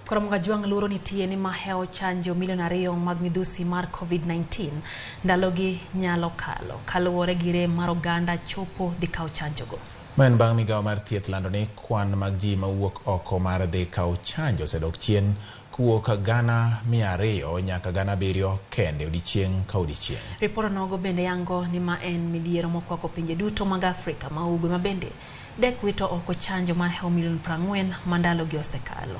Koro Kajwang' luoro nitie ni mahewo chanjo milion 2 mag midhusi mar COVID-19 ndalogi nyalo kalo kaluwore gi rem mar oganda chopo dhi kawo chanjogo. Ma en bang' migawo mar thieth lando ni kwan mag ji mawuok oko mar dhi kawo chanjo osedok chien kowuok 200,000 nyaka 700,000 kende odiechieng' ka odiechieng'. Ripot nogo bende yango ni ma en midhiero mokwako pinje duto mag Afrika ma ugwe ma bende dek wito oko chanjo mahewo milion 40 ma ndalogi osekalo.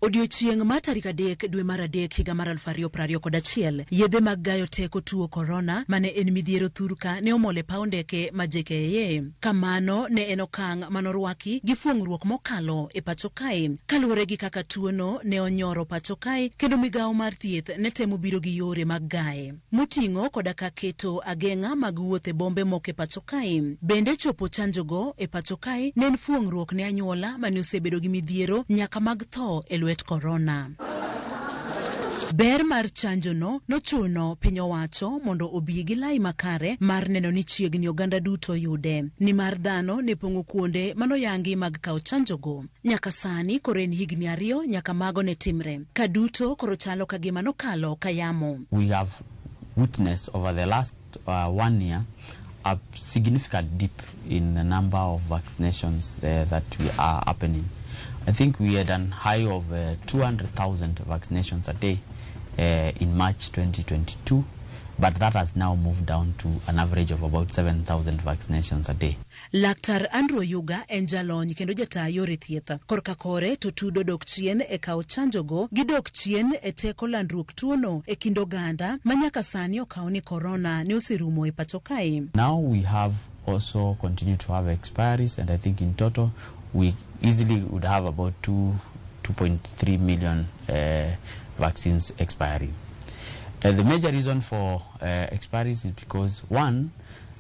Odiochieng' mar tarik 3 dwe mar 3 higa mar 2021, yedhe mag gayo teko tuo korona mane en midhiero thurka ne omol e paw ndeke ma JKIA. Kamano ne en okang' manorwaki gi fuong'ruok mokalo e pacho kae. Kaluwore gi kaka tuono ne onyoro pacho kae kendo migawo mar thieth ne temo biro gi yore mag gaye. Moting'o koda ka keto ageng'a mag wuoth e bombe moko e pacho kae. Bende chopo chanjogo e pacho kae ne en fuong'ruok ne anyuola mane osebedo gi midhiero nyaka mag tho e lwet korona. Ber mar chanjono nochuno piny owacho mondo obi gi lai makare mar neno ni chiegni oganda duto yude, nimar dhano ne pong'o kuonde manoyangi mag kawo chanjogo. Nyaka sani koro en higni 2 nyaka mago ne timre, ka duto koro chalo ka gima nokalo ka yamo. We have witnessed over the last 1 year a significant dip in the number of vaccinations that we are happening. I think we had an high of 200,000 vaccinations a day in March 2022, but that has now moved down to an average of about 7,000 vaccinations a day. Laktar Andrew Oyuga en jalony kendo jata yore thieth. Korka kore to tudo dok chien e kawo chanjogo gi dok chien e teko landruok tuono e kind oganda ma nyaka sani okaw ni korona ne oserumo e pacho kae. Now we have also continued to have expiries, and I think in total we easily would have about 2.3 million vaccines expiring. The major reason for expiries is because, one,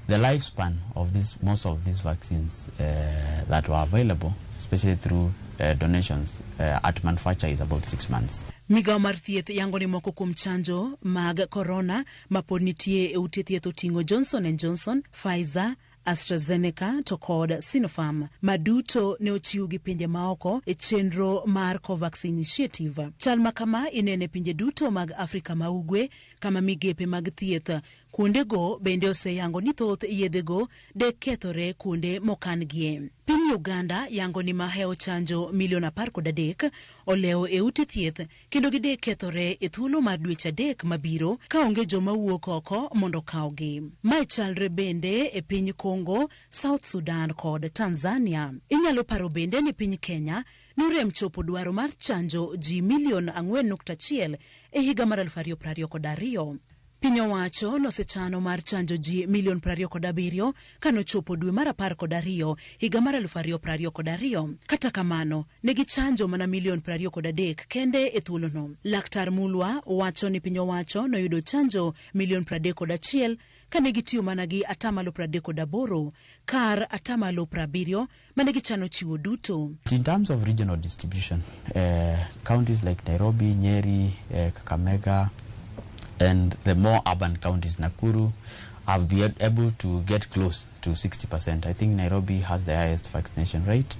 the lifespan of most of these vaccines that were available, especially through donations at manufacture, is about 6 months. Migawo mar thieth yango ni moko kuom chanjo mag korona ma pod nitie e ute thieth oting'o Johnson and Johnson, Pfizer, AstraZeneca to kod Sinopharm, ma duto ne ochiw gi pinje maoko e chenro mar COVAX Initiative. Chal ma kama inene e pinje duto mag Afrika ma ugwe kama migepe mag thieth kuondego bende oseyango ni thoth yedhego dek kethore kuonde mokan-gie. Piny Uganda yango ni mahewo chanjo milion 13 olewo e ute thieth kendo gidek kethore e thuolo mar dweche 3 mabiro ka onge joma wuok oko mondo okawgi. Mae chalre bende e piny Congo, South Sudan kod Tanzania. Inyalo paro bende ni piny Kenya norem chopo dwaro mar chanjo ji milion 4.1 e higa mar 2022. Piny owacho nosechano mar chanjo ji milion 27 kanochopo dwe mar 12 higa mar 2022. Kata kamano, ne gichanjo mana milion 23 kende e thuolono. Laktar Mulwa wacho ni piny owacho noyudo chanjo milion 31 kane gitiyo mana gi 38% kar 70% mane gichano chiwo duto. In terms of regional distribution, counties like Nairobi, Nyeri, Kakamega, and the more urban counties, Nakuru, have been able to get close to 60%. I think Nairobi has the highest vaccination rate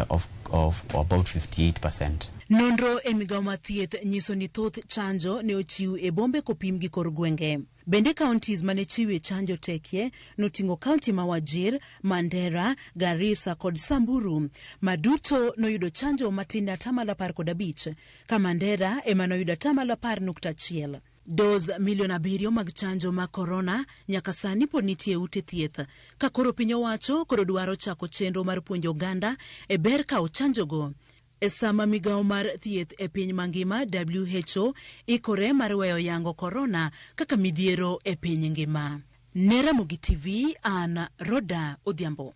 of about 58%. Nonro e migawo mar thieth nyiso ni thoth chanjo ne ochiw e bombe kopim gi kor gwenge. Bende counties mane chiwe chanjo tekie noting'o county ma Wajir, Mandera, Garissa kod Samburu, ma duto noyudo chanjo matin ne 15%, ka Mandera ema noyudo 10.1%. Dos milion 7 mag chanjo mag korona nyaka sani pod nitie e ute thieth, ka koro piny owacho koro dwaro chako chenro mar puonjo oganda e ber kawo chanjogo. E sama migawo mar thieth e piny mangima WHO ikore mar weyo yango korona kaka midhiero e piny ngima. Ne Ramogi TV, an Roda Odhiambo.